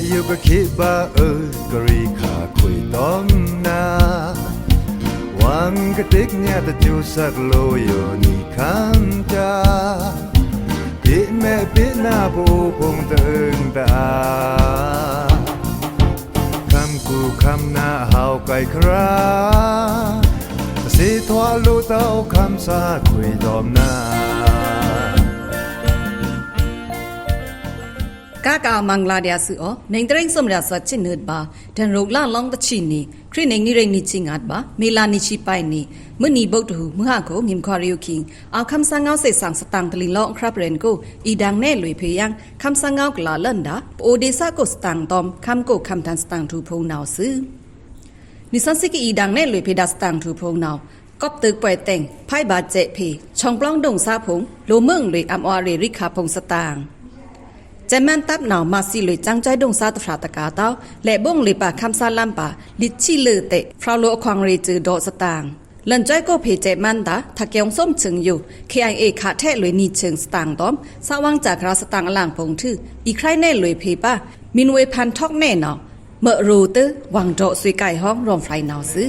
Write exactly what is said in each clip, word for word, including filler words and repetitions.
ယိုကခေဗာအွို ကရီခါခွေတောမ်နာ ဝံကတိကညးတကျိုးစက်လိုယိုနီခမ်းတာ ပေမဲပေနါပိုဖုံတန်တာ ခမ်းကူခမ်းနာဟဝ်ကိုက်ခရာ တစေထွာလိုတောက်ခမ်းစာခွေတောမ်နာ ကကမင်္ဂလာဒျာဆူအီု နံတရင်းစုံရျာသွက်ချစ်နုတ်ဗာ တန်ရုပ်လလောင်းတချီနီ ခရစ်နံနံရင်းနံချီငတ်ဗာ မေလနံချီပိုင်နီ မွိုန်နံဗုဒ္ဓဟူး မွိုဟကို ငိမ်ခွါရယူခိင် အဝ်ခမ်းသားငေါဝ်းသေ့သံသတင်တလီလောင်းအခရပ်ပရင်ကို အီဒင်နဲလွေဖေယင်း ခမ်းသားငေါဝ်းကလာလန်ဒါ ပအိုဒေသကိုစတင်တောမ် ခမ်းကိုခမ်းတန်သတင်ထူဖုံနဝ်သွူ နီသွဉ်းသီးကအီဒင်နဲလွေဖေဒါသတင်ထူဖုံနဝ် ကောပ်တုက်ပွယ်တဲင် ဖဲဗာစဲ့ဖေ ချွင်ပလောင်းဒုံသါဖုံ လိုမိူင်လွေအမ်အွါရေရိခါဖုံသတင် စဲ့မန်းတပ်နဝ် မၤသီလွေ စံကၠွဲဒုံသါတဖြာတကာတောင်း လဲ့ဘုံလွေပါခမ်းသားလမ်းပါ လီချီလွေတဲ ဖြော်လိုအခွင်ရေစဵုဒေါ့သတင် လန်ကၠွဲကိုဖေစဲ့မန်းဒါ ထကဵုံသွမ်ချွင်ယို KIA ခးထဲလွေနံချွင်သတင်တောမ် သဝင်စာခရာသတင်အလင်ဖုံထု အီခရိုင်နဲလွေဖေပါ မီနွေဖန်ထောက်နဲနဝ် မရိုတဝ် ဝင်ဒေါ့သွေကိုင်ဟွံ ရွံဖရိုင်နဝ်သွူ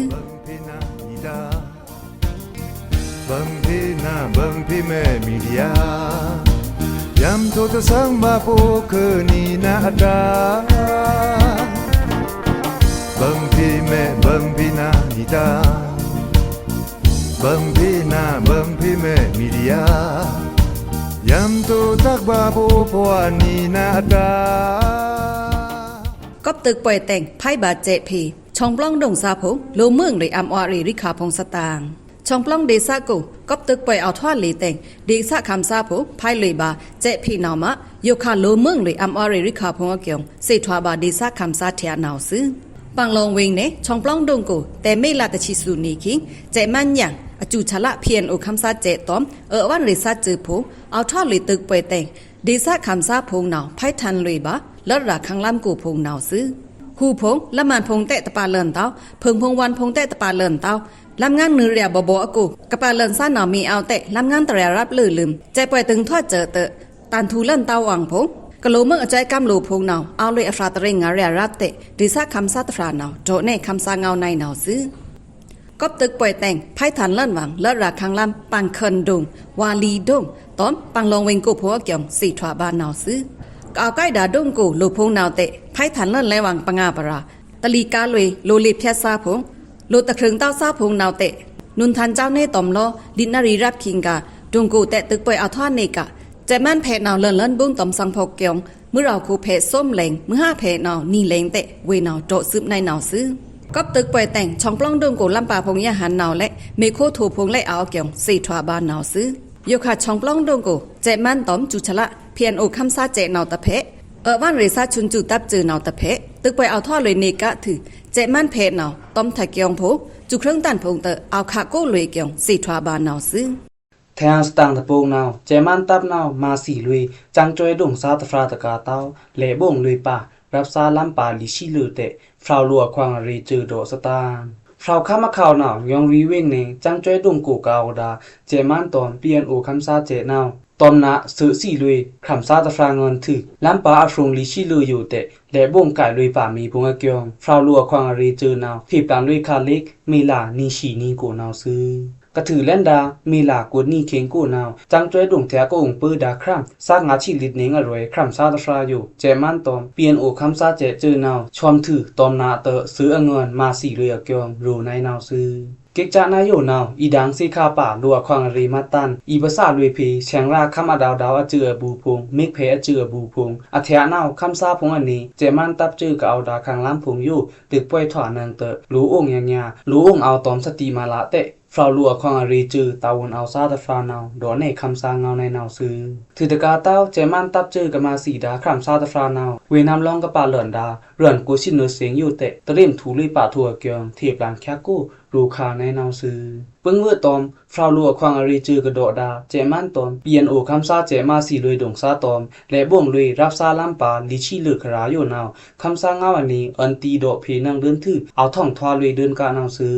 ဘင်ဖေနာ ဘင်ဖေမဲ မီဒီယာ ယမ်ထိုတသင်ဗာပိုခွေနီနာအတာ ဘင်ဖေမဲ ဘင်ဖေနာနီတာ ဘင်ဖေနာ ဘင်ဖေမဲ မီဒီယာ ယမ်ထိုတက်ဗာပိုပဝါနီနာအတာ ကောပ်တုက်ပွယ်တဲင် ဖဲဗာစဲ့ဖေ ချွင်ပလောင်းဒုံသါဖုံ လိုမိူင်လွေအမ်အွါရေရိခါဖုံသတင် ချွင်ပလောင်းဒေသကို ကောပ်တုက်ပွယ်အထွာလွေတဲင် ဒေသခမ်းသားဖုံ ဖဲလွေဗာ စဲ့ဖေနဝ်မး ယိုခါလိုမိူင်လွေအမ်အွါရေရိခါဖုံအကဵုံ သေထွာဗာဒေသခမ်းသားထဲနဝ်သွူ ပင်လောင်ဝိုင်နဲ ချွင်ပလောင်းဒုံကို တဲမေလတချီသွူနီခိင် စဲ့မန်းယင် အစူချလ PNO ခမ်းသားစဲ့တောမ် အဝ်ဝွံရေသါစဵုဖုံ အထွာလွေတုက်ပွယ်တဲင် ဒေသခမ်းသားဖုံနဝ် ဖဲထန်လွေဗာ လတ်ရာခမ်းလမ်းကိုဖုံနဝ်သွူ ဟူဖုံ လမန်ဖုံတဲတပါလန်တဝ် ဖုံဖုံဝွံဖုံတဲတပါလန်တဝ် လမ်းငန်းနွေရအဘိုဘိုအကို ကပါလန်သါနဝ်မီးအဝ်တဲ လမ်းငန်းတရရပ်လွေလွမ် စဲ့ပွယ်တုံထွာစဵုတ တန်ထူလန်တဝ်ဝွံဖုံ ကလိုမိူင်အစဲ့ကမ်းလိုဖုံနဝ် အဝ်လွေအဖြာတရင်းငါရရပ်တဲ ဒေသခမ်းသားတဖြာနဝ် ဒေါ့နဲခမ်းသားငေါဝ်းနဲနဝ်သွူ ကောပ်တုက်ပွယ်တဲင် ဖဲထန်လန်ဝွံ လတ်ရာခမ်းလမ်း ပင်ခွန်ဒုံ ဝါလီဒုံ တောမ် ပင်လောင်ဝိုင်ကိုဖုံအကဵုံ သေထွာဗာနဝ်သွူ ကအဝ်ကိုက်ဒါဒုံကို လိုဖုံနဝ်တဲ ဖဲထန်လန်လဲဝွံပငါပရာ တလီကာလွေ လိုလေဖြတ်သားဖုံ လိုတခရုံတဝ်သားဖုံနဝ်တဲ နွံထန်စၠဝ်းနဲတောမ်လို လီနရီရပ်ခိင်ဂါ ဒုံကိုတဲတုက်ပွယ်အထွာနဲက စဲ့မန်းဖဲနဝ်လန်လန်ဘုံတောမ်သင်ဖိုကဵုံ မွိုရဝ်ခိုဖဲသွမ်လဲင် မွိုဟဖဲနဝ်နံလဲင်တဲ ဝေနဝ်ဒေါ့သွူနဲနဝ်သွူ ကောပ်တုက်ပွယ်တဲင် ချွင်ပလောင်းဒုံကိုလမ်းပါဖုံယဟန်နဝ်လဲ မေခိုထိုဖုံလဲအဝ်ကဵုံ သေထွာဗာနဝ်သွူ ယိုခါချွင်ပလောင်းဒုံကို စဲ့မန်းတောမ်စူချလ PNO ခမ်းသားစဲ့နဝ်တဖဲ အဝ်ဝွံရေသါချွင်စူတပ်စဵုနဝ်တဖဲ တုက်ပွယ်အထွာလွေနဲကထု စဲ့မန်းဖဲနဝ် တောမ်ထကဵုံဖုံ စူခရုံတန်ဖုံတ အဝ်ခးကိုလွေကဵုံ သေထွာဗာနဝ်သွူ ထဲသတင်တပုံနဝ် စဲ့မန်းတပ်နဝ် မၤသီလွေ စံကၠွဲဒုံသါတဖြာတကာတောင်း လဲ့ဘုံလွေပါ ရပ်သားလမ်းပါလီချီလွေတဲ ဖြော်လိုအခွင်ရေစဵုဒေါ့သတင် ဖြော်ခမ်းအခေါင်နဝ် ညွံရီဝိုင်နဲ စံကၠွဲဒုံကိုကဝ်ဒါ စဲ့မန်းတောမ် PNO ခမ်းသားစဲ့နဝ် တောမ်နဝ်သွူသီလွေ ခမ်းသားတဖြာငွံထု လမ်းပါအဖြုံလီချီလွေယိုတဲ လဲ့ဘုံကိုက်လွေပါမီးဖုံအကဵုံ ဖြော်လိုအခွင်ရေစဵုနဝ် ထေပန်လွေခါလ့က် မေလနံချီနီကိုနဝ်သွူ ကထုလဲဒါ မေလကွိုတ်နံခိင်ကိုနဝ် စံကၠွဲဒုံထဲကအုံပိဒါခရမ် သါငါချီလိတ်နဲအရွဲ ခမ်းသားတဖြာယို စဲ့မန်းတောမ် PNO ခမ်းသားစဲ့စဵုနဝ် ဆွမ်ထု တောမ်နဝ်တသွူအငွံ မၤသီလွေအကဵုံ ရိုနဲနဝ်သွူ ကိကနယိုနဝ် အီဒင်သေခါပါ လိုအခွင်ရေမတ်တန် အီပသလွေဖေ ဆဲင်ရခမ်းအဒဝ်ဒဝ်အစဵုအဘူဖုံ မိက်ဖဲအစဵုအဘူဖုံ အထဲနဝ် ခမ်းသားဖုံအနံၤ စဲ့မန်းတပ်စဵုကအဝ်ဒါခမ်းလမ်းဖုံယို တုက်ပွယ်ထွာနင်တ လိုအုံညည လိုအုံအဝ်တောမ်သတိမၤလးတဲ ဖြော်လိုအခွင်ရေစဵု တဝုံအဝ်သားတဖြာနဝ် ဒေါ့နဲခမ်းသားငေါဝ်းနဲနဝ်သွူ ထုတကာတောင်း စဲ့မန်းတပ်စဵုကမၤသီဒါ ခမ်းသားတဖြာနဝ် ဝေနမ်လောင်းကပါလန်ဒါ ရွံကိုစစ်နွေစင်ယိုတဲ တရ့မ်ထူလွေပါထူအကဵုံ ထေပန်ခက်ကို ရိုခါနဲနဝ်သွူ ပိုင်ဝွံတောမ် ဖြော်လိုအခွင်ရေစဵုကဒေါ့ဒါ စဲ့မန်းတောမ် PNO ခမ်းသားစဲ့မၤသီလွေဒုံသါတောမ် လဲ့ဘုံလွေ ရပ်သားလမ်းပါလီချီလွေခရာယိုနဝ် ခမ်းသားငေါဝ်းအနံၤ အန်တီဒေါ့ဖေနင်ဒိုၼ်ထု အဝ်ထွင်ထွာလွေဒိုၼ်ကနဝ်သွူ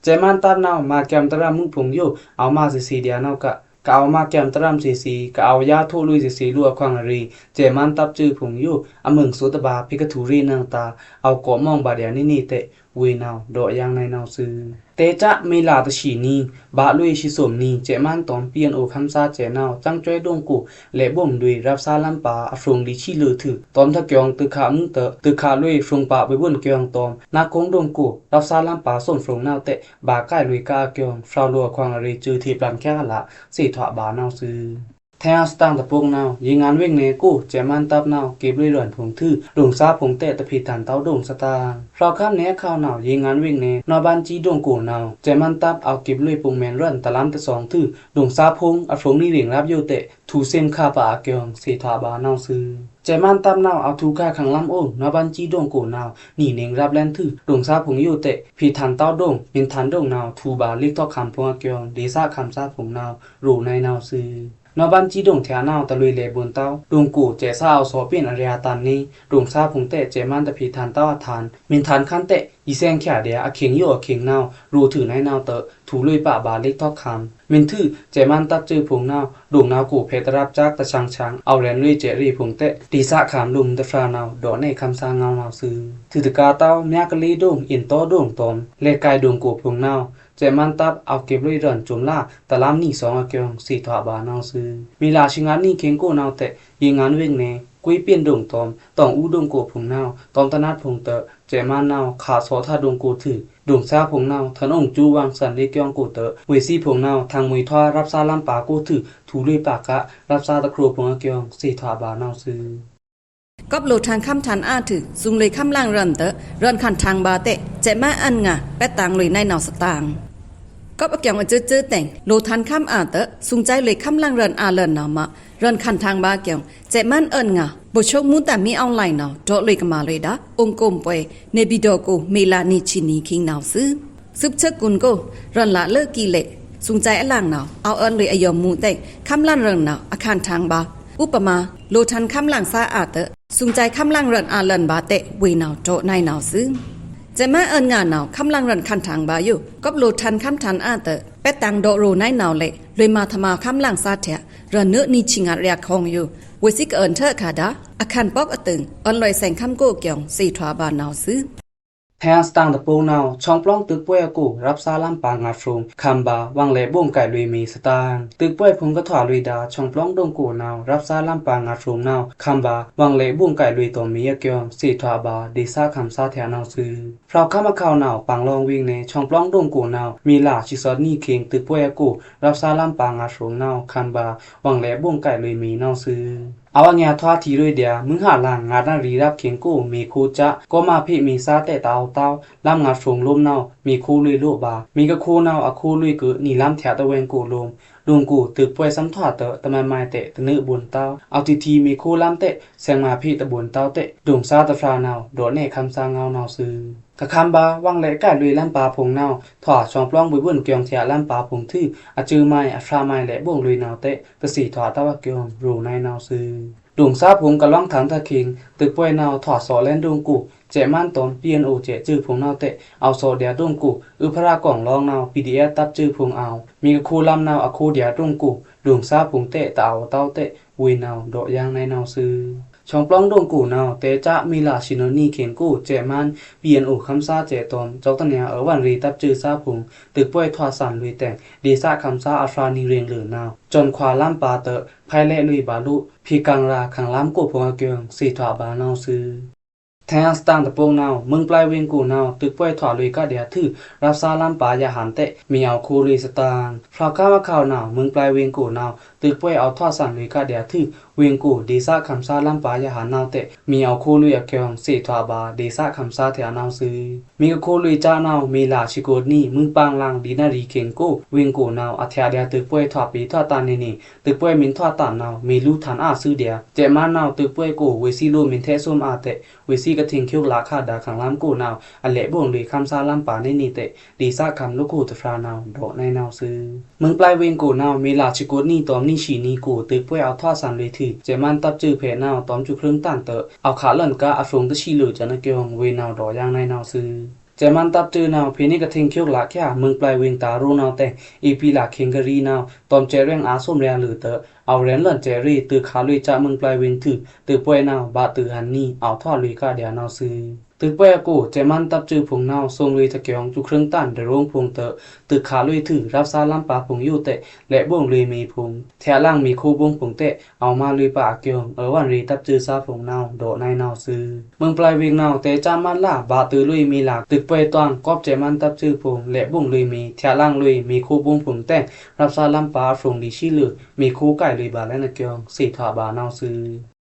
စဲ့မန်းတပ်နဝ် မၤကႅမ်တရမူဖုံယို အဝ်မၤသေသေဒျာနဝ်က ကအဝ်ႏမꩻ်ကျမ်ႏတရမ်သေသေ ကအဝ်ႏယါထိုꩻလွေꩻသေသေ လိုꩻအခွင်ꩻအရေ စဲ့ꩻမန်းတပ်စွိုꩻ ဖေုံႏယို အမုင်ꩻသိုဝ်ꩻတဗာႏ ဖေႏကထူꩻရေꩻနင်ꩻတာႏ အဝ်ႏကော့ꩻမွင်ꩻဗာႏဒျာႏနေနေတꩻ ဝေꩻနဝ်ꩻ ဒေါ့ꩻယင်းနဝ်ꩻနဝ်ꩻသွူ။ တဲꩻစပ်ꩻ မေလꩻတသီႏနံꩻ ဗꩻလွေꩻသီႏသိုမ်နံꩻ စဲ့ꩻမန်းတောမ်ႏ ပီအု ခမ်းသားစဲ့ꩻနဝ်ꩻ စံႏစွဲဒိုင်ꩻကိုꩻ လဲ့ဘိုင်ဒွေꩻ ရပ်စားလမ်းပါႏ အဖြုင်ႏလီႏသီႏလွေꩻထွူ တောမ်ႏထကျွင်ꩻ တွိုက်ꩻခꩻအမုသꩻ တွိုက်ꩻခꩻလွေꩻ ဖြုင်ႏပါႏ ဗွေႏဝွိုန်ꩻကျွင်ꩻတောမ်ႏ နꩻခုံးဒိုင်ꩻကိုꩻ ရပ်စားလမ်းပါႏ သိုမ်ဖြုင်ႏနဝ်ꩻတꩻ ဗာႏကိုက်လွေꩻကအကျွင်ꩻ ဖြောဝ်ꩻလိုꩻအခွင်ꩻအရေ စွိုꩻထေꩻပျံႏခဲခလꩻ သေထွာဗာႏနဝ်ꩻသွူ။ ထဲအစတန်ႏတပုတ်နဝ်ꩻ ယေႏငန်ႏဝိတ်ꩻနယ်ကိုꩻ စဲ့ꩻမန်းတပ်နဝ်ꩻ ကေပ်လွေꩻရွန်ဖြုင်ႏထွူ ဒိုင်ꩻသားဖြုင်ႏတꩻ တဖြေꩻထန်ႏတောက်ဒိုင်ꩻသတင်ꩻ။ ဖြောဝ်ꩻခမ်းနယ်အခေါက်နဝ်ꩻ ယေႏငန်ႏဝိတ်ꩻနယ် နွားဘန်းကြီးဒိုင်ꩻကိုꩻနဝ်ꩻ စဲ့ꩻမန်းတပ် အဝ်ႏကေပ်လွေꩻပုင်မဲန်ရွန် တလမ်းတသွင်ထွူ ဒိုင်ꩻသားဖြုင်ႏ အဖြုင်ႏနီꩻရေင်ႏရပ်ယိုတꩻ ထူႏသင်ꩻခꩻပါႏအကျွင်ꩻ သေထွာဗာႏနဝ်ꩻသွူ။ စဲ့ꩻမန်းတပ်နဝ်ꩻ အဝ်ႏထူႏခꩻခန်ႏလမ်းအုံ နွားဘန်းကြီးဒိုင်ꩻကိုꩻနဝ်ꩻ နီꩻနေင်ႏရပ်လဲန်းထွူ ဒိုင်ꩻသားဖြုင်ႏယိုတꩻ တဖြေꩻထန်ႏတောက်ဒိုင်ꩻ မီန်ထန်ႏဒိုင်ꩻနဝ်ꩻ ထူႏဗာႏလေꩻထွက်ꩻခမ်းဖြုင်ႏအကျွင်ꩻ ဒေႏသားခမ်းသားဖြုင်ႏနဝ်ꩻ ရိုꩻနဝ်ꩻနဝ်ꩻသွူ။ နွားဘန်းကြီးဒိုင်ꩻထဲနဝ်ꩻ တလွေꩻလဲ့ဘိုင်ꩻတဝ်း ဒိုင်ꩻကိုꩻစဲ့ꩻသားအဝ်ႏသော့ပင်ꩻအရေအတန်နေ ဒိုင်ꩻသားဖြုင်ႏတꩻ စဲ့ꩻမန်းတဖြေꩻထန်ႏတောက်အထန် မီန်ထန်ႏခမ်းတꩻ ယီႏသင်ꩻချာꩻဒျာႏ အခေင်ယိုအခေင်နဝ်ꩻ ရိုꩻထွူနဝ်ꩻနဝ်ꩻတꩻ ထူႏလွေꩻပါႏဗာႏလေꩻထွက်ꩻခမ်း မီန်ထွူ စဲ့ꩻမန်းတပ်စွိုꩻဖေုံႏနဝ်ꩻ ဒိုင်ꩻနဝ်ꩻကိုꩻဖေႏတရပ်ꩻစပ်း တချံချံ အဝ်ႏရဲဉ်ႏလွေꩻစဲ့ꩻရေꩻဖေုင်ႏတꩻ ဒေႏသားခမ်းလိုꩻမူသဖြာနဝ်ꩻ ဒေါ့ꩻနဲခမ်းသားငဝ်းနဝ်ꩻသွူ။ ထွူတကာႏတဝ်း များကလေးဒိုင်ꩻ အင်တောဒိုင်ꩻတောမ်ႏ လဲ့ကိုင်ဒိုင်ꩻကိုꩻဖေုံႏနဝ်ꩻ စဲ့ꩻမန်းတပ် အဝ်ႏကေပ်လွေꩻရွန်စုမ်ꩻလာ တလမ်းနီသွင်အကျွင်ꩻ သေထွာဗာႏနဝ်ꩻသွူ။ မေလꩻသီႏငါႏနီခေင်ကိုနဝ်ꩻတꩻ ယေႏငန်ႏဝိတ်ꩻနယ် ကွေးပျဉ်းဒိုင်ꩻတောမ်ႏ တောင်ဦးဒိုင်ꩻကိုꩻဖေုံႏနဝ်ꩻ တောမ်ႏတနတ်ꩻဖေုင်ႏတꩻ စဲ့ꩻမန်းနဝ်ꩻ ခꩻသော့ꩻထꩻဒိုင်ꩻကိုꩻထွူ ဒိုင်ꩻသားဖေုံႏနဝ်ꩻ ထန်ႏအုံႏစူဝွင်သန်ႏလေꩻကျွင်ꩻကိုꩻတꩻ ဝေꩻသီးဖေုံႏနဝ်ꩻ ထင်ꩻမှွေထွား ရပ်စားလမ်းပါႏကိုꩻထွူ ထူႏလွေꩻပါႏက ရပ်စားတခြိုꩻဖေုင်ႏအကျွင်ꩻ သေထွာဗာႏနဝ်ꩻသွူ။ ကွပ်ꩻလိုꩻထန်ႏခမ်းထန်ႏအာႏထွူ သုင်လွေꩻခမ်းလင်ꩻရွန်တꩻ ရွန်ႏခန်ႏထင်ႏဗာႏတꩻ စဲ့ꩻမန်းအွောန်ငါ ပက်တန်ႏလွေꩻနဝ်ꩻနဝ်ꩻသတင်ꩻ။ ကွပ်ꩻအကျွင်ꩻအစွိုꩻစွိုꩻတꩻ လိုꩻထန်ႏခမ်းအာႏတꩻ သုင်ꩻစွဲလွေꩻခမ်းလင်ꩻရွန်ႏအာႏလွန်ꩻနဝ်ꩻမꩻ ရွန်ႏခန်ႏထင်ႏဗာႏအကျွင်ꩻ စဲ့ꩻမန်းအွောန်ငါ ဗိုလ်ချုပ်မှူးသံမင်းအောင်လှိုင်နဝ်ꩻ ဒေါ့ꩻလွေꩻကမꩻလွေꩻဒါ အုံႏကိုမ်ꩻပွေꩻ နေပြည်တော်ကို မေလꩻနီဆံနွီခေင်နဝ်ꩻသွူ။ သွပ်ꩻစွိုꩻကွုန်ကို ရွန်ႏလꩻလွေꩻကီꩻလွေꩻ သုင်ꩻစွဲအလင်ꩻနဝ်ꩻ အဝ်ႏအွောန်လွေꩻအယွမ်မူႏတꩻ ခမ်းလင်ꩻရွန်ႏနဝ်ꩻ အခန်ႏထင်ႏဗာႏ ဥပမာ လိုꩻထန်ႏခမ်းလင်ꩻသားအာႏတꩻ သုင်ꩻစွဲခမ်းလင်ꩻရွန်ႏအာႏလွန်ဗာႏတꩻ ဝေꩻနဝ်ꩻ ဒေါ့ꩻနဝ်ꩻနဝ်ꩻသွူ။ စဲ့ꩻမန်းအွောန်ငါနဝ်ꩻ ခမ်းလင်ꩻရွန်ႏခန်ႏထင်ႏဗာႏယို ကွပ်ꩻလိုꩻထန်ႏခမ်းထန်ႏအာႏတꩻ ပက်တန်ႏဒေါ့ꩻရိုꩻနဝ်ꩻနဝ်ꩻလဲ့ လွေꩻမာႏထမာႏခမ်းလင်ꩻသားထဲ ရွန်ႏနွေꩻနီဆံငါႏရဲခေင်ယို ဝေꩻသီးကအွောန်ထွဲခါဒါ အခန်ႏပွက်အတိုင် အွောန်လွေꩻသင်ႏခမ်းကိုအကျွင်ꩻ သေထွာဗာႏနဝ်ꩻသွူ။ ထဲအစတန်ႏတပုတ်နဝ်ꩻ ချွင်ꩻပျွင်းတွိုက်ꩻပွေꩻအကို ရပ်စားလမ်းပါႏငါႏဖြုင်ႏ ခမ်းဗာႏ ဝင်ꩻလဲ့ဗွင်ꩻကိုက်လွေꩻမေႏသတင်ꩻ။ တွိုက်ꩻပွေꩻဖေုံႏကထွာလွေꩻဒါ ချွင်ꩻပျွင်းဒိုင်ꩻကိုꩻနဝ်ꩻ ရပ်စားလမ်းပါႏငါႏဖြုင်ႏနဝ်ꩻ ခမ်းဗာႏ ဝင်ꩻလဲ့ဗွင်ꩻကိုက်လွေꩻတောမ်ႏမေႏအကျွင်ꩻ သေထွာဗာႏ ဒေႏသားခမ်းသားထဲနဝ်ꩻသွူ။ ဖြောဝ်ꩻခမ်းအခေါက်နဝ်ꩻ ပင်လောင်ꩻဝိတ်ꩻနယ် ချွင်ꩻပျွင်းဒိုင်ꩻကိုꩻနဝ်ꩻ မေလꩻသီႏသွုတ်နီခေင် တွိုက်ꩻပွေꩻအကို ရပ်စားလမ်းပါႏငါႏဖြုင်ႏနဝ်ꩻ ခမ်းဗာႏ ဝင်ꩻလဲ့ဗွင်ꩻကိုက်လွေꩻမေႏနဝ်ꩻသွူ။ အဝငယ်ထွာထီႏလွေꩻဒါ မွိုင်းဟလင် ငါးနာရီရပ်ခေင်ကို မေႏခိုးစ ကောမဖြေ့မေႏသားတꩻ တအောဝ်တဝ်း လမ်းငါႏဖြုင်ႏလိုမ်းနဝ်ꩻ မေႏခိုးလွေꩻလိုဗာႏ မေႏကခိုးနဝ်ꩻ အခိုးလွေꩻကို နီလမ်းထဲတဝဲင်ကိုလိုမ်း ဒိုင်ꩻကိုꩻတွိုက်ꩻပွေꩻသမ်ထွတ်တꩻ တမုဲင်မုဲင်တꩻ တနွေဗွုန်တဝ်း အဝ်တီထီမေႏခိုးလမ်းတꩻ သင်မဖြေ့တဗွုန်တဝ်းတꩻ ဒိုင်ꩻသားတဖြာနဝ်ꩻ ဒေါ့ꩻနဲခမ်းသားငဝ်းနဝ်ꩻသွူ။ ခခမ်းဗာႏ ဝင်ꩻလဲ့ကိုက်လွေꩻလမ်းပါႏဖြုင်ႏနဝ်ꩻ ထွာစွင်ꩻပျွင်းဗွေႏဝွိုန်ꩻကျွင်ꩻထဲလမ်းပါႏဖြုင်ႏထွူ အစွိုꩻမုဲင် အဖြားမုဲင်လဲ့ဗွင်လွေꩻနဝ်ꩻတꩻ တသေထွာတဝဲင်အကျွင်ꩻ ရိုꩻနဝ်ꩻနဝ်ꩻသွူ။ ဒိုင်ꩻသားဖြုင်ႏကလွင်ꩻထန်ႏတခေင် တွိုက်ꩻပွေꩻနဝ်ꩻ ထွာသွော့လဲန်းဒိုင်ꩻကိုꩻ စဲ့ꩻမန်းတောမ်ႏ ပီအု စဲ့ꩻစွိုꩻဖေုင်ႏနဝ်ꩻတꩻ အဝ်သွော့ဒျာဒိုင်ꩻကိုꩻ အုဖရကောင်လောင်းနဝ်ꩻ PDFတပ်စွိုꩻဖေုင်ႏအဝ် မေႏကခိုးလမ်းနဝ်ꩻ အခိုးဒျာဒိုင်ꩻကိုꩻ ဒိုင်ꩻသားဖြုင်ႏတꩻ တအောဝ်တဝ်းတꩻ ဝေꩻနဝ်ꩻ ဒေါ့ꩻယင်းနဝ်ꩻနဝ်ꩻသွူ။ စွင်ꩻပျွင်းဒိုင်ꩻကိုꩻနဝ်ꩻ တဲꩻစ မေလꩻသီႏနီခေင်ကို စဲ့ꩻမန်း ပီအု ခမ်းသားစဲ့ꩻတောမ်ႏ စောက်တနျာ အဝွံရေတပ်စွိုꩻသားဖြုင်ႏ တွိုက်ꩻပွေꩻထွာသင်လွေꩻတဲင် ဒေႏသားခမ်းသား အဖြားနီရေင်ႏလွေꩻနဝ်ꩻ စွန်ခွာလမ်းပါႏတꩻ ဖဲလဲ့လွေꩻဗာႏလို ဖီကင်ရာႏ ခင်လမ်းကိုဖြုင်ႏအကျွင်ꩻ သေထွာဗာႏနဝ်ꩻသွူ။ ထဲအစတန်ႏတပုတ်နဝ်ꩻ မိူင်းပျီဝိုင်ကိုနဝ်ꩻ တွိုက်ꩻပွေꩻထွာလွေꩻကဒျာထွူ ရပ်စားလမ်းပါႏယဟန်တꩻ မေႏအဝ်ခိုးလွေꩻသတင်ꩻ။ ဖြောဝ်ꩻခမ်းအခေါက်နဝ်ꩻ မိူင်းပျီဝိုင်ကိုနဝ်ꩻ တွိုက်ꩻပွေꩻအဝ်ထွာသင်လွေꩻကဒျာထွူ ဝိုင်ကို ဒေႏသားခမ်းသားလမ်းပါႏယဟန်နဝ်ꩻတꩻ မေႏအဝ်ခိုးလွေꩻအကျွင်ꩻ သေထွာဗာႏ ဒေႏသားခမ်းသားထဲနဝ်ꩻသွူ။ မေႏကခိုးလွေꩻစနဝ်ꩻ မေလꩻသီႏကိုတ်နီ မွိုင်းပင်လင် ဒိနရီခေင်ကို ဝိုင်ကိုနဝ်ꩻ အထဲဒျာတွိုက်ꩻပွေꩻထွာပေထွာတန်နေနေ တွိုက်ꩻပွေꩻမီႏထွာတန်နဝ်ꩻ မေႏလူႏထန်ႏအာသွူဒျာ စဲ့ꩻမန်းနဝ်ꩻ တွိုက်ꩻပွေꩻကို ဝေႏသီးလိုꩻမီႏထဲသုမ်းအာတꩻ ဝေႏသီးကထိင်ႏကျိုးလꩻခါဒါ ခင်လမ်းကိုနဝ်ꩻ အလဲ့ဗွင်လွေꩻခမ်းသားလမ်းပါႏနေနေတꩻ ဒေႏသားခမ်းလိုꩻကိုတဖြာနဝ်ꩻ ဒေါ့ꩻနဲနဝ်ꩻသွူ။ မိူင်းပျီဝိုင်ကိုနဝ်ꩻ မေလꩻသီႏကိုတ်နီ တွမ်နီသီးနီကို တွိုက်ꩻပွေꩻအဝ်ထွာသင်လွေꩻထွူ စဲ့ꩻမန်းတပ်စွိုꩻဖေနဝ်ꩻ တွမ်စွိုꩻချွင်းတန်တꩻ အဝ်ခးလွံက အဖြုင်ႏတသီးလွေꩻစနကျွင်ꩻ ဝေႏနဝ်ꩻ ဒေါ့ꩻယင်းနဲနဝ်ꩻသွူ။ စဲ့မန်းတပ်စွိုꩻနဝ်ꩻ ဖေႏနေကထိန်ႏ ကျိုက်ꩻလာꩻ ကျာ မိူင်းပျော်ဝဵင်း တရိုနာဝ်ꩻတဲင် ဧပြီလꩻ ခေင်ႏကရီနာဝ်ꩻ တွမ်စဲ့ꩻရွဲင်ꩻ အါꩻစုမ်ႏရဲလွေꩻတွော့ꩻ အဝ်ႏရဲဉ်ႏလွဉ်စဲ့ꩻရေꩻ တွေꩻခꩻလွေꩻစမုန်ꩻပျော်ဝဵင်းထွူ တွေꩻပွယ်နဝ်ꩻ ဘꩻတွေꩻဟန်ႏနီꩻ အဝ်ႏထွာလွေꩻကဒျာႏနဝ်ꩻသွူ။ တွေꩻပွယ်အကို စဲ့မန်းတပ်စွိုꩻဖုံႏနဝ်ꩻ သူင်ꩻလွေꩻထကျွင်ႏ စူꩻခြိုင်းတန် ဒရုံႏဖုံႏတွော့ꩻ တွေꩻခꩻလွေꩻထွူ ရပ်ꩻသားလမ်းပါဖုံႏယိုတ်းတဲ့ လက်ဘုံလွေꩻမေႏဖုံႏ ထဲ့ꩻလင်ꩻမေႏခိုးဘုံႏဖုံႏတဲ့ အဝ်ႏမါလွေꩻပါအကျိုင် အွောန်ꩻရေꩻတပ်စွိုꩻသားဖုံႏနဝ်ꩻ ဒေါ့ꩻနုဲင်းနဝ်ꩻသွူ။ မုန်ꩻပျော်ဝဵင်းနဝ်ꩻ တဲꩻစမန်းလ ဘꩻတွေꩻလွေꩻမေႏလာ တွေꩻပွယ်တွင်ႏ ကွပ်စဲ့မန်းတပ်စွိုꩻဖုံႏ လက်ဘုံလွေꩻမေႏ ထဲ့ꩻလင်ꩻလွေꩻမေႏခိုးဘုံႏဖုံႏတဲင် ရပ်ꩻသားလမ်းပါအဖြုံႏ လီရှီလွေꩻ မေႏခိုးကိုက်လွေꩻဗာႏလဲꩻနကျိုင် သေထွာဘးနဝ်ꩻသွူ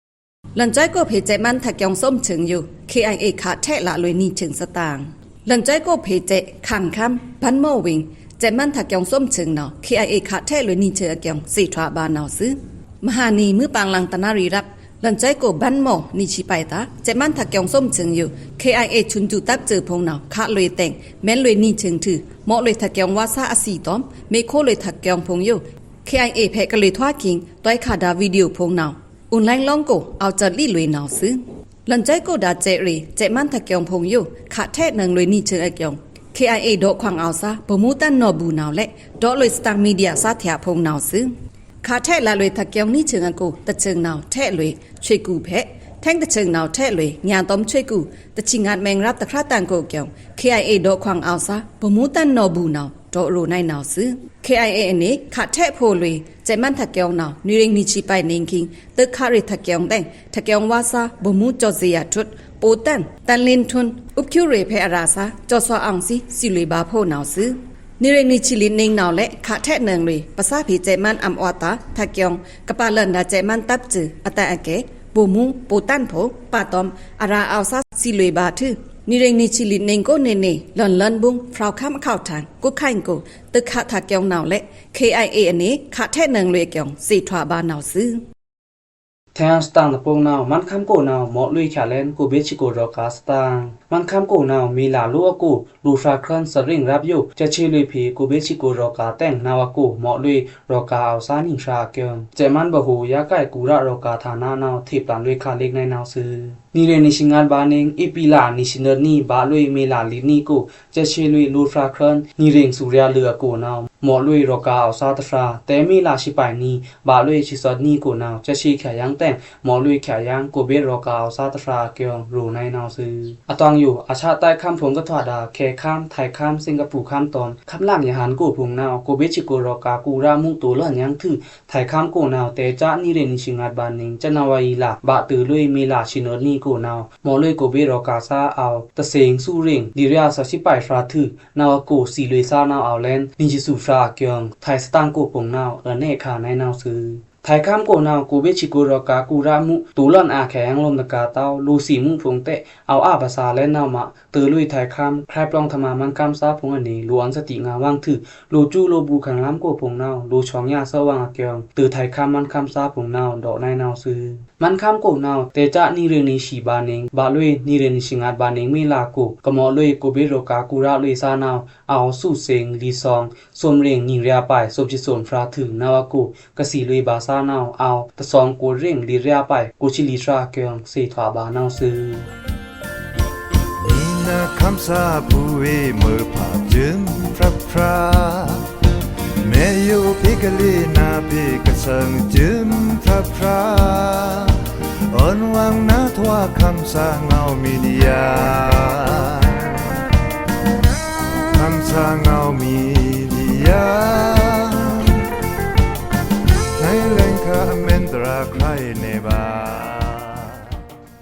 ။ လွဉ်စဲ့ꩻကိုဖေႏ စဲ့မန်းထကျွင်ႏ သွမ်ꩻချိုင်ႏယို KIA ခးထဲ့ꩻလꩻလွေꩻနံꩻချိုင်ႏသတင်ꩻ။ လွဉ်စဲ့ꩻကိုဖေႏ စဲ့ꩻ ခင်ခမ်း ဘန်းမော့ꩻဝဵင်း စဲ့မန်းထကျွင်ႏသွမ်ꩻချိုင်ႏနဝ်ꩻ KIA ခးထဲ့ꩻလွေꩻနံꩻချိုင်ႏအကျိုင် သေထွာဘးနဝ်ꩻသွူ။ မဟာနံ မွိုးပင်လင်တနရီရပ် လွဉ်စဲ့ꩻကို ဘန်းမော့ꩻ နီꩻဆီပိုက်တာႏ စဲ့မန်းထကျွင်ႏသွမ်ꩻချိုင်ႏယို KIA စွန်ꩻစူꩻတပ်စွိုꩻဖုံႏနဝ်ꩻ ခးလွေꩻတဲင် မဲလွေꩻနံꩻချိုင်ႏထွူ မော့ꩻလွေꩻထကျွင်ႏဝါဆါအသီးတောမ်ႏ မေႏခိုးလွေꩻထကျွင်ႏဖုံႏယို KIA ဖဲ့ꩻကလွေꩻထွားခင်ႏ တွဲခါဒါ video ဖုံႏနဝ်ꩻ online လောင်းကို အဝ်ႏစပ်လိလွေꩻနဝ်ꩻသွူ။ လွဉ်စဲ့ꩻကိုဒါစဲ့ꩻရေꩻ စဲ့မန်းထကျွင်ႏဖုံႏယို ခးထဲ့ꩻနုဲင်လွေꩻနံꩻချိုင်ႏအကျိုင် KIA ဒေါ့ꩻခွင်ꩻအဝ်ႏသား ဗိုလ်မှူးသန်းနော်ဘူနဝ်ꩻလဲ့ ဒေါ့ꩻလွေꩻစတင်မီဒီယာႏသားထျꩻဖုံႏနဝ်ꩻသွူ။ ခးထဲ့ꩻလꩻလွေꩻထကျွင်ႏနံꩻချိုင်ႏအကို တချိုင်ႏနဝ်ꩻထဲ့လွေꩻ ဆွေကူႏဖဲ့ꩻ ထဲင်တချိုင်ႏနဝ်ꩻထဲ့လွေꩻ ညါတွမ်ဆွေကူႏ တဆံငတ်မံင်ရပ်ꩻတခါတန်ႏကို KIA ဒေါ့ꩻခွင်ꩻအဝ်ႏသား ဗိုလ်မှူးသန်းနော်ဘူနဝ်ꩻ ဒေါ့ꩻရိုꩻနုဲင်းနဝ်ꩻသွူ။ KIA အနေ ခးထဲ့ꩻဖိုꩻလွေꩻ စဲ့မန်းထကျွင်ႏနဝ်ꩻ နွေꩻရ့င်နံꩻဆီပိုက်နံင်းခင် တွေꩻခးလွေꩻထကျွင်ႏတဲင် ထကျွင်ႏဝါဆါ ဗိုလ်မှူးကျော်ဇေယျထွတ် ပိုတန် သန်းလင်းထွန်း ဥပ်ခွူရွေဖဲ့ꩻအရာႏသား ကျော်စွာအောင်စီ စံလွေꩻဗာႏဖိုꩻနဝ်ꩻသွူ။ နွေꩻရ့င်နံꩻဆီလိုက်နံင်းနဝ်ꩻလဲ့ ခးထဲ့ꩻနုဲင်လွေꩻ ပဆားဖေႏစဲ့မန်းအံႏအွတ်တာႏ ထကျွင်ႏ ကပါလန်ဒါႏစဲ့မန်းတပ်စွိုꩻ အတန်အကဲ ဗိုလ်မှူး ပိုတန်ဖို ပာ်တွမ် အရာႏအဝ်ႏသား စံလွေꩻဗာႏထွူ နွေꩻရ့င်နံꩻဆီလိုက်နံင်းကိုနေနေ လွဉ်လွဉ်ဗုံး ဖြောက်ခမ်းအခေါက်ထန်ႏ ကွတ်ခိုင်ကို တွေꩻခးထကျွင်ႏနဝ်ꩻလဲ့ KIA အနေ ခးထဲ့ꩻနုဲင်လွေꩻအကျိုင် သေထွာဘးနဝ်ꩻသွူ။ ထဲင်စတင်ႏတပုတ်နဝ်ꩻ မန်းခမ်းကိုနဝ်ꩻ မော့ꩻလွေꩻချာလဲဉ် ကိုဗစ်ဆစ်ကိုရောဂါစတင်ႏ။ မန်းခမ်းကိုနဝ်ꩻ မေလလွံꩻအကို လူႏဖြာခရမ်းသရ့င်ရပ်ယို စက်ဆေလွေꩻဖေႏ ကိုဗစ်ဆစ်ကိုရောဂါတဲင် နဝ်ꩻအကိုမော့ꩻလွေꩻရောဂါအဝ်ႏသားနံꩻဖြာအကျိုင် စဲ့မန်းဗဟိုႏ ယါကိုက်ကူႏရပ်ရောဂါဌာနနဝ်ꩻ ထေပျန်လွေꩻခးလစ်နုဲင်းနဝ်ꩻသွူ။ နွေꩻရ့င်နံꩻဆီငတ်ဗာႏနံꩻ ဧပြီလနံꩻဆီနွတ်နံꩻ ဘးလွေꩻမေလလွိုတ်နံꩻကို စက်ဆေလွေꩻလူႏဖြာခရမ်း နွေꩻရ့င်သူႏရယာႏလွေꩻအကိုနဝ်ꩻ မော့ꩻလွေꩻရောဂါအဝ်ႏသားတဖြာ တဲမေလဆီပိုက်နံꩻ ဘးလွေꩻဆီသွတ်နံꩻကိုနဝ်ꩻ စက်ဆေချာယင်းတဲင် မော့ꩻလွေꩻချာယင်း ကိုဗစ်ရောဂါအဝ်ႏသားတဖြာအကျိုင် ရိုꩻနုဲင်းနဝ်ꩻသွူ။ အသွင်ယို အဆၣ်တိုက်ခမ်းဖုံႏကထွာဒး ခဲခမ်း ထိုင်ခမ်း စင်ကာပူခမ်းတွမ် ခမ်းလင်ယဟန်ကိုဖုံႏနဝ်ꩻ ကိုဗစ်ဆစ်ကိုရောဂါ ကူႏရပ်မူး တူလွဉ်ယင်းထွူ ထိုင်ခမ်းကိုနဝ်ꩻ တဲꩻစနွေꩻရ့င်နံꩻဆီငတ်ဗာႏနံꩻ ဇန်နဝါရီလ ဘးတုလွေꩻမေလဆီနွတ်နံꩻကိုနဝ်ꩻ မော့ꩻလွေꩻကိုဗစ်ရောဂါသွောအဝ်ႏ တသင်သူႏရ့င် ဒုတိယဆာဆီပိုက်ဖြာထွူ နဝ်ꩻအကိုသီလွေꩻသွေနဝ်ꩻအဝ်ႏလဲန် နံꩻဆီသူဖြာအကျိုင် ထိုင်စတင်ႏကိုဖုံႏနဝ်ꩻ အနဲခးနုဲင်းနဝ်ꩻသွူ။ ထိုင်ခမ်းကိုနဝ်ꩻ ကိုဗစ်ဆစ်ကိုရောဂါ ကူႏရပ်မူး တူလွဉ်အါခဲယင်း လွမ်တကာႏတဝ်း လူႏသီႏမူးဖုံႏတဲင် အဝ်ႏအါဗစာလဲန်နဝ်ꩻမး တုလွေꩻထိုင်ခမ်း ခြိုက်ပျွင်ႏထမꩻမန်းခမ်းသားဖုံႏအနေ လူႏအွန်သတိငါဝွင်ထွူ လူႏစူးလူႏဘူႏခံလမ်းကိုဖုံႏနဝ်ꩻ လူႏချွင်ညါသွေဝွင်အကျိုင် တုထိုင်ခမ်းမန်းခမ်းသားဖုံႏနဝ်ꩻ ဒေါ့ꩻနုဲင်းနဝ်ꩻသွူ။ မန်းခမ်းကိုနဝ်ꩻ တဲꩻစနွေꩻရ့င်နံꩻဆီဗာႏနံꩻ ဘးလွေꩻနွေꩻရ့င်နံꩻဆီငတ်ဗာႏနံꩻမေလကို ကမော့ꩻလွေꩻကိုဗစ်ရောဂါ ကူႏရပ်လွေꩻသွေနဝ်ꩻ အဝ်ႏသူသင်လီသွင် သွမ်ရ့င်နွေꩻရယာႏပိုက် သွပ်ဆီသွမ်ဖြာထွူ နဝ်ꩻအကို ကသီလွေꩻဗာႏသွေနဝ်ꩻ အဝ်ႏတသွင်ကိုရ့င်လီꩻရယာႏပိုက် ကိုဆံလီဖြာအကျိုင် သေထွာဘးနဝ်ꩻသွူ။ နံနခမ်းသားဖုဝေ မွဲဖာႏစွမ်းဖြတ်ဖြတ် မဲယိုဖေကလေးနါဖေကသင်စွမ်းဖြတ်ဖြတ် အွန်ဝွင်နါထွာခမ်းသားငေါမီဒီယာ ခမ်းသားငေါမီဒီယာ နွဲလဲင်ခါအမဲန်တြါခရိုင်နေဗာ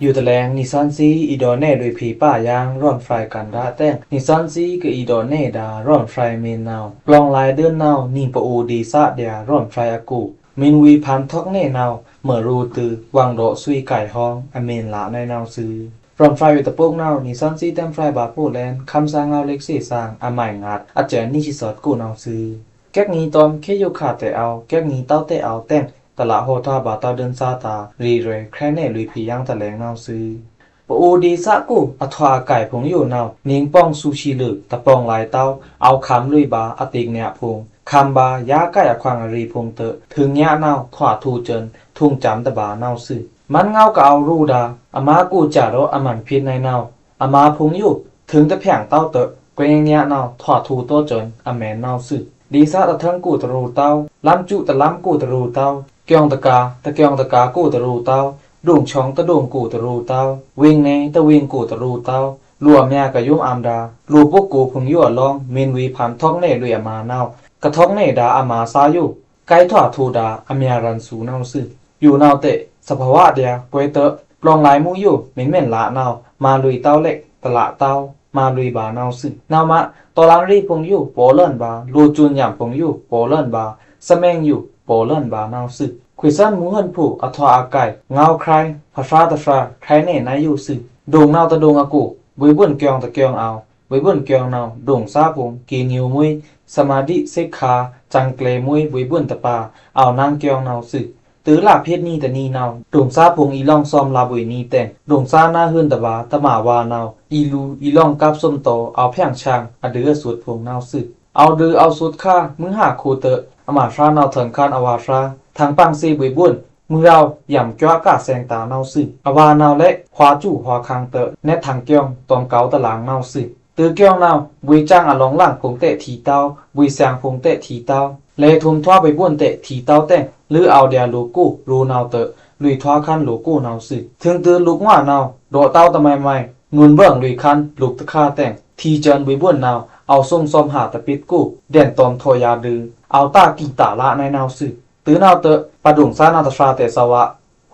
ယိုတလဲင် နီသွဉ်းသီး အီဒေါ့နဲလွေဖေႏပါယင်း ရွမ်ဖြိုင်ကန္ဒါတဲင် နီသွဉ်းသီးကအီဒေါ့နဲဒါ ရွမ်ဖြိုင်မ့ၢ်နဝ်ꩻ ပျွင်လါဒိုၼ်းနဝ်ꩻ နံၣ်ပအိုဒေသဒျာ ရွမ်ဖြိုင်အကူ မ့ၢ်ဝေဖန်ထွက်နဲနဝ်ꩻ မရိုတု ဝွင်ဒေါ့သွေးကိုင်ဟွင် အမ့ၢ်လါနုဲင်းနဝ်ꩻသွူ။ ရွမ်ဖြိုင်ဝေတပုတ်နဝ်ꩻ နီသွဉ်းသီးတဲမ်းဖြိုင်ဗာႏဖိုၼ်းလဲန် ခမ်းသားငေါလ့ကသေသင် အမိုင်ငါး အစဲနံၣ်ဆီသွတ်ကိုနဝ်ꩻသွူ။ ကဲကနံတွမ် ခေယိုခါတဲအဝ် ကဲကနံတဝ်တဲအဝ်တဲင် တလးဟောတာဗာႏတဝ်ဒိုၼ်းသားတာႏ ရေရွဲ ခြိုက်နဲလွေဖေႏယင်းတလဲင်နဝ်ꩻသွူ။ ပအိုဒေသကို အထွာအကိုက်ဖုံႏယိုနဝ်ꩻ နင်းပွင်သူဆံလွေꩻ တပွင်လါတဝ် အဝ်ႏခမ်းလွေဗာႏ အတိတ်ညါဖုံႏ ခမ်းဗာႏ ယါကိုက်အခွင်အရေဖုံႏတဲ ထိုင်ညါနဝ်ꩻ ထွာထူစွဉ် ထုံစံတဗာႏနဝ်ꩻသွူ။ မၼ်းငေါကအဝ်ႏရိုဒါ အမါကိုစဲဒေါ့ အမန်ဖိတ်နုဲင်းနဝ်ꩻ အမါဖုံႏယို ထိုင်တဖျောင်းတဝ်းတ ကွဲးညံ့ညံ့နဝ် ထွာတူတောႏစွဉ် အမဲန်နဝ်စွို။ ဒေသတထင်ကိုတရူတောင်း လမ်းစုတလမ်းကိုတရူတောင်း ကျောင်းတကာတကျောင်းတကာကိုတရူတောင်း ဒွိုင်ချောင်းတဒွိုင်ကိုတရူတောင်း ဝိုင်နယ်တဝိုင်ကိုတရူတောင်း လိုအပ်မျဉ်းကယုံအမ်းဒါ လိုပုဂ္ဂိုလ်ဖုံယိုအလောင်း မင်းဝေဖန်ထောက်နယ်လွေအမန်နဝ် ကထောက်နယ်ဒါအမန်စာယို ကိုက်ထွာတူဒါအမျဉ်းရန်သူနဝ်စွိ။ ယိုနဝ်တဲ့ သဘာဝဒျာ ကွဲးတ ပလောင်လၢႆမူယို မင်းမင်းလနဝ် မလွေတောင်းလက် တလတောင်း မလွေဗာနဝ်စွိ။ နဝ်မ တော်လှန်ရေးဖုံယို ပေါ်လွင်ဗာ လိုချင်ယံဖုံယို ပေါ်လွင်ဗာ သမိုင်းယို ပေါ်လွင်ဗာနဝ်စွိ။ ခွေစန်မူဟန်ဖို အထွာအကိုက် ငေါက်ခရိုင် ဖသြါတသြါ ခရိုင်နယ်နဝ်ယိုစွိ။ ဒွိုင်နဝ်တဒွိုင်အကို ဗွေဗွန်ကျောင်းတကျောင်းအဝ် ဗွေဗွန်ကျောင်းနဝ် ဒွိုင်သၣ်ဖုံ ကီညိုမွေး သမာဓိသိက္ခာ စံကျဲမွေး ဗွေဗွန်တပါ အဝ်နင်ကျောင်းနဝ်စွိ။ တလဖျောင်းနံတနံနဝ် ဒွိုင်သၣ်ဖုံအီလောင်သွမ်လဗွေနံတဲင် ဒွိုင်သၣ်နဟွန်တဗာ တမဝါနဝ် အီလူအီလောင်ကပ်သွမ်တော အဝ်ဖျောင်းချံ အဒုအသုတ်ဖုံနဝ်စွိ။ အဝ်ဒုအဝ်သုတ်ခါ မွိုဟါခိုတ အမသြါနဝ်ထန်ခန်အဝါသြါ ထင်ပင်စေ့ဗွေဗွန် မွိုရဝ်ယံကျွားကစဲင်တာနဝ်စွိ။ အဝါနဝ်လဲ ဟွာစုဟွာခင်တ နဲထင်ကျောင်း တွမ်ကောက်တလင်နဝ်စွိ။ တကျောင်းနဝ် ဗွေစံအလောင်လင်ဖုံတဲ့ထီတောင်း ဗွေစံဖုံတဲ့ထီတောင်း လဲထုံထွာဗွေဗွန်တဲ့ထီတောင်းတဲင် လိုအဝ်ဒျာလိုကို ရူနဝ်တ လွေထွာခန်လိုကိုနဝ်စွိ။ ထိုင်တလုကငွါနဝ် ဒေါက်တောင်းတမိုင်မိုင် နွိုင်ဗွင်လွေခန် လုကတခါတဲင် ထီစွဉ်ဗွေဗွန်နဝ် အဝ်သွမ်သွမ်ဟါတပိတ်ကို ဒဲန်တွမ်ထော်ယာဒု အဝ်တၢ်ကီတၢ်လနဝ်စွိ။ တနဝ်တ ပဒွိုင်သၣ်နဝ်တသြါတဲ့သဝါ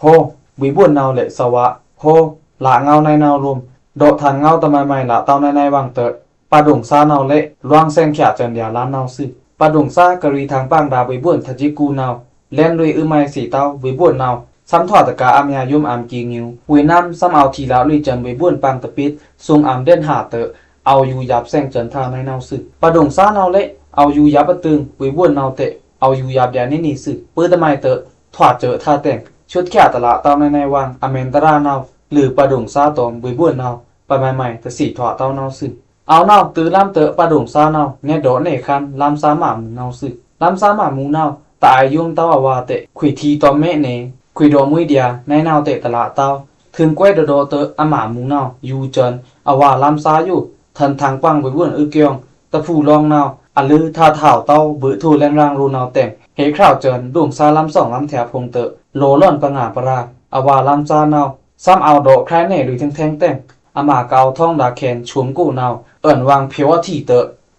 ဟော ဗွေဗွန်နဝ်လဲသဝါ ဟော လငဝ်နဝ်လုမ် ဒေါက်ထန်ငဝ်တမိုင်မိုင်လတောင်းနဝ်ဝင်တ ပဒွိုင်သၣ်နဝ်လဲ လွင်စံချံစွဉ်ဒျာလနဝ်စွိ။ ပဒွိုင်သၣ်ကရီထင်ပင်ဒါဗွေဗွန်ထစကူနဝ် လဲလွေအုမိုင်စေ့တောင်းဗွေဗွန်နဝ် သမ်ထွာတကာအမျဉ်းယုံအမ်းကီညို ဝေနမ်သမ်အဝ်ထီလလွေစွဉ်ဗွေဗွန်ပင်တပိတ် သွင်အမ်းဒဲန်ဟါတ အဝ်ယူယပ်စံစွဉ်ထနဝ်စွိ။ ပဒွိုင်သၣ်နဝ်လဲ အဝ်ယူယပ်ပတုံ ဗွေဗွန်နဝ်တဲ့ အဝ်ယူယပ်ဒျာနံနံစွိ။ ပတမိုင်တ ထွာစဲထါတဲင် သုတ်ချံတလတောင်းနဝ်ဝင် အမဲန်တရနဝ် လိုပဒွိုင်သၣ်တွမ်ဗွေဗွန်နဝ် ပမိုင်မိုင်တစေ့ထွာတောင်းနဝ်စွိ။ အဝ်နဝ်တလမ်းတ ပဒွိုင်သၣ်နဝ် နဲဒေါက်နဲခန် လမ်းသၣ်မမူနဝ်စွိ။ လမ်းသၣ်မမူနဝ် တအိုက်ယုံတောင်းအဝါတဲ့ ခွေထီတွမ်မဲနဲ ခွေဒေါက်မွေးဒျာ နဝ်နဝ်တဲ့တလတောင်း ထိုင်ကွဲးဒေါက်ဒေါက်တ အမမူနဝ် ယူစွဉ် အဝါလမ်းသၣ်ယို ထန်ထင်ပင်ဗွေဗွန်အုကျောင်း တဖူလောင်နဝ် အလိုထါတဟဝ်တောင်း ဗိုလ်ထိလဲန်ရန်ရူနဝ်တဲင် ဟဲချောက်စွဉ် ဒွိုင်သၣ်လမ်းသွင်လမ်းထျာဖုံတ လောလွန်ပငါပရာ အဝါလမ်းသၣ်နဝ် သမ်အဝ်ဒေါက်ခရိုင်နယ်လွေထင်ထင်တဲင် အမကဝ်ထောင်းဒါခဲန် ဆွမ်ကိုနဝ် အွဉ်ဝင်ဖျော်အထီတ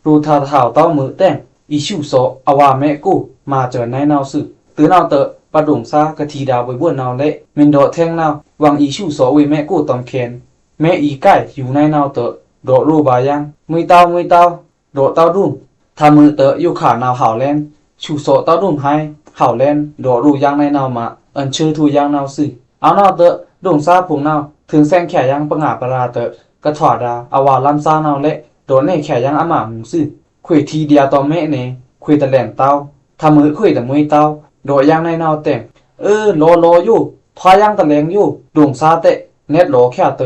ရူထါတဟဝ်တောင်းမွေးတဲင် အီရှုသော့ အဝါမဲကို မစွဉ်နဝ်စွိ။ တနဝ်တ ပဒွိုင်သၣ်ကထီဒါဗွေဗွန်နဝ်လဲ မင်းဒေါက်ထင်နဝ် ဝင်အီရှုသော့ဝေမဲကိုတွမ်ခဲန် မဲအီကိုက်ယူနဝ်တ ဒေါက်ရူဗာယင် မွေးတောင်းမွေးတောင်း ဒေါက်တောင်းဒုံ ထမွေးတ ယိုခါနဝ်ဟဝ်လဲန် ရှုသော့တောင်းဒုံဟိုင်း ဟဝ်လဲန် ဒေါက်ရူယင်နဝ်မ အွဉ်ဆွိုထူယင်နဝ်စွိ။ အဝ်နဝ်တ ဒွိုင်သၣ်ဖုံနဝ် ထိုင်စံချံယင်ပငါပရာတ ကထွာဒါ အဝါလမ်းသၣ်နဝ်လဲ ဒေါက်နဲချံယင်အမမူစွိ။ ခွေထီဒျာတွမ်မဲနဲ ခွေတလဲန်တောင်း ထမွေးခွေတမွေးတောင်း ဒေါက်ယင်နဝ်တဲင် အဵု လောလောယို ထွာယင်တလဲင်ယို ဒွိုင်သၣ်တဲ့ နဲလောချံတ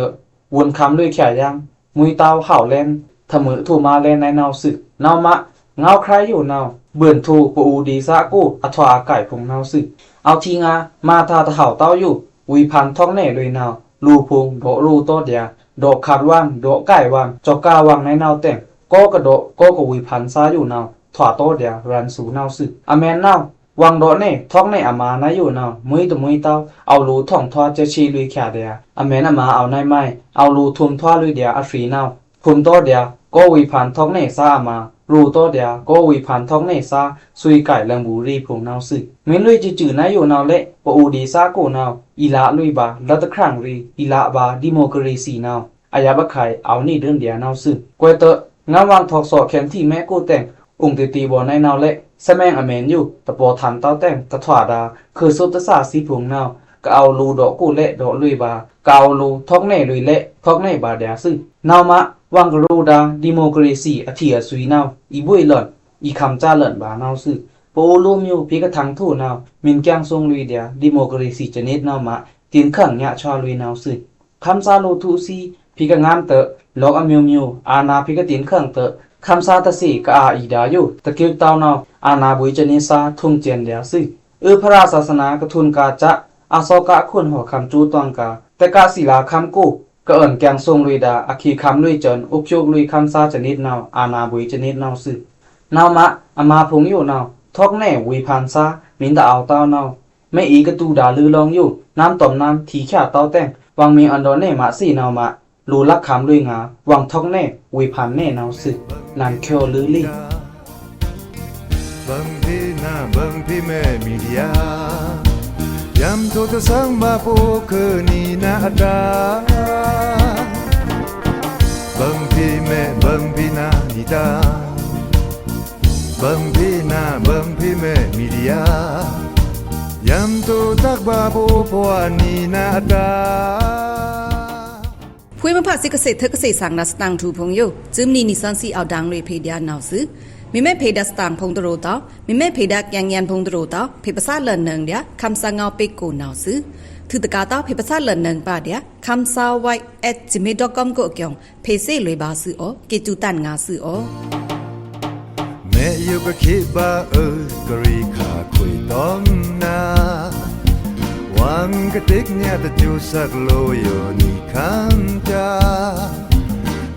ဝွန်ခမ်းလွေချံယင် မွေးတောင်းဟဝ်လဲန် ထမွေးထူမလဲန်နဝ်စွိ။ နဝ်မ ငဝ်ခရိုင်ယိုနဝ် ဗွန်ထူပအိုဒေသကို အထွာအကိုက်ဖုံနဝ်စွိ။ အဝ်ထီငါ မထါတဟဝ်တောင်းယို ဝေဖန်ထောက်နယ်လွေနဝ် လိုဖုံ ဒေါက်ရူတောဒျာ ဒေါက်ခတ်ဝင် ဒေါက်ကိုက်ဝင် စွော်ကာဝင်နဝ်တဲင် ကောကဒေါက် ကောကဝေဖန်သၣ်ယိုနဝ် ထွာတောဒျာ ရန်သူနဝ်စွိ။ အမဲန်နဝ် ဝင်ဒေါက်နဲ ထောက်နဲအမနဝ်ယိုနဝ် မွေးတမွေးတောင်း အဝ်လိုထောင်ထွာစဲချေလွေချံဒျာ အမဲန်အမအဝ်နဝ်မိုင် အဝ်လိုထုံထွာလွေဒျာ အသွီနဝ် ထုံတောဒျာ ကောဝေဖန်ထောက်နဲသၣ်အမ ရူတောဒျာ ကောဝေဖန်ထောက်နဲသၣ် သွေးကိုက်လမ်ဘူရီဖုံနဝ်စွိ။ မင်းလွေစွိစွိနဝ်ယိုနဝ်လဲ ပအိုဒေသကိုနဝ် အီလာလွေဗာ လတ်တခရံရီ အီလာဗာ ဒီမိုကရေစီနဝ် အယပ်အခိုင် အဝ်နွေဒုံဒျာနဝ်စွိ။ ကွဲးတ ငမ်းဝင်ထောက်သော့ခဲန်ထီမဲကိုတဲင် ဥုင်တေတေဗော်နဝ်နဝ်လဲ သမဲင်အမဲန်ယို တပော်ထန်တောင်းတဲင် ကထွာဒါ ခွေသုတ်တသၣ်သီဖုံနဝ် ကအဝ်လိုဒေါက်ကိုလဲ ဒေါက်လွေဗာ ကအဝ်လိုထောက်နဲလွေလဲ ထောက်နဲဗာဒျာစွိ။ နဝ်မ ဝင်ကရူဒါ ဒီမိုကရေစီ အထီအသွီနဝ် အီဗွေလွန် အီခမ်းစၢလွန်ဗာနဝ်စွိ။ ပအိုလိုမျိုး ဖေကထင်ထိုနဝ် မင်းကျန်းဆုံးလွေဒျာ ဒီမိုကရေစီစနစ်နဝ်မ တင်ခန့်ညှပ်စွာလွေနဝ်စွိ။ ခမ်းသားလိုထူးစီ ဖေကငမ်းတ လော့အမျိုးမျိုး အာဏာဖေကတင်ခန့်တ ခမ်းသားတစေ့ကအီဒါယို တကက်တောင်းနဝ် အာဏာဗွေစနစ်သားထုံကျန်ဒျာစွိ။ အဵု ဖရာသာသနာကထွန်ကၢ်စၢ် အသောကခွန်ဟော်ခမ်းကျိုးတွင်ကၢ် တက္ကသီလခမ်းကို ကအွဉ်ႏကင်ႏသွုင်လွေꩻဒါႏ အခေႏခမ်းလွေꩻစွောန်ႏ အုပ်ချုပ်လွေꩻခမ်းသားစနစ်နဝ်ꩻ အာဏာပိုင်စနစ်နဝ်ꩻသွူ။ နဝ်ꩻမꩻ အမါဖုံႏယိုနဝ်ꩻ ထွက်နဲဝေဖန်ႏသား မင်းသားအဝ်ႏတဝ်းနဝ်ꩻ မ့ဢီကတူဒါလွေꩻလွင်ယို နမ်းတွမ်နမ်း ထီႏချာတဝ်းတဲင် ဝင်မင်းအွဉ်ႏဒေါ်နဲမꩻသွူနဝ်ꩻမꩻ လိုꩻလပ်ꩻခမ်းလွေꩻငါႏ ဝင်ထွက်နဲ ဝေဖန်နဲနဝ်ꩻသွူ နန်ႏချောလွေꩻလီ ဘင်ႏဖေႏန ဘင်ႏဖေႏမဲ မီဒီယာ ယံႏထိုꩻတသင်ဗာႏ ပအိုဝ်ႏခွိုꩻနီနၤအတာႏ ဘင်ႏဖေႏမဲ ဘင်ႏဖေႏန နီတာႏ ဘင်ႏဖေႏန ဘင်ႏဖေႏမဲ မီဒီယာ ယံႏထိုꩻတတ်ဗာႏ ပအိုဝ်ႏဖေႏအနီနၤအတာႏ ဖွေမဖ စံကစဲ့ ထစ်ကစဲ့ သင်ဒါႏ စတန်ႏထွူႏဖုံႏယို စူမ်းနီနီသွဉ်းသီး အောက်တန်းလွေꩻဖေႏဒါႏနဝ်ꩻသွူ။ မီးမဲဖေႏဒါႏ စတန်ႏဖုံႏတရူးတဝ်း မီးမဲဖေႏဒါႏ ကျန်ႏညံႏဖုံႏတရူးတဝ်း ဖေႏပသꩻလန်နွောင်ႏဒျာႏ ခမ်းသားငေါပိတ်ကိုနဝ်ꩻသွူ။ ထွူတကာႏတဝ်း ဖေႏပသꩻလန်နွောင်ႏပါဒျာႏ ခမ်းသားဝိုက် at gmail dot comကိုအကျုံႏ ဖေႏသေလွေꩻဗာႏသွူအို ကီတူတန်ငါသွူအို မဲယိုကခေဗာႏ အကရေခါခွေႏတွမ်နၤ ဝင်ႏကတိတ်ညါတစူးသက်လိုယိုနီႏခမ်းသား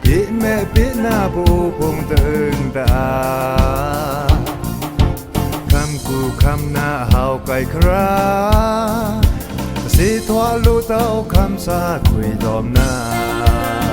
ဖေႏမဲဖေႏန ပအိုဝ်ႏဖုံႏတအုင်တအာႏ ခမ်းကူခမ်းနၤဟဝ်ႏကိုင်ခရာႏ အသေထွာလိုတဝ်း ခမ်းသားခွေႏတွမ်နၤ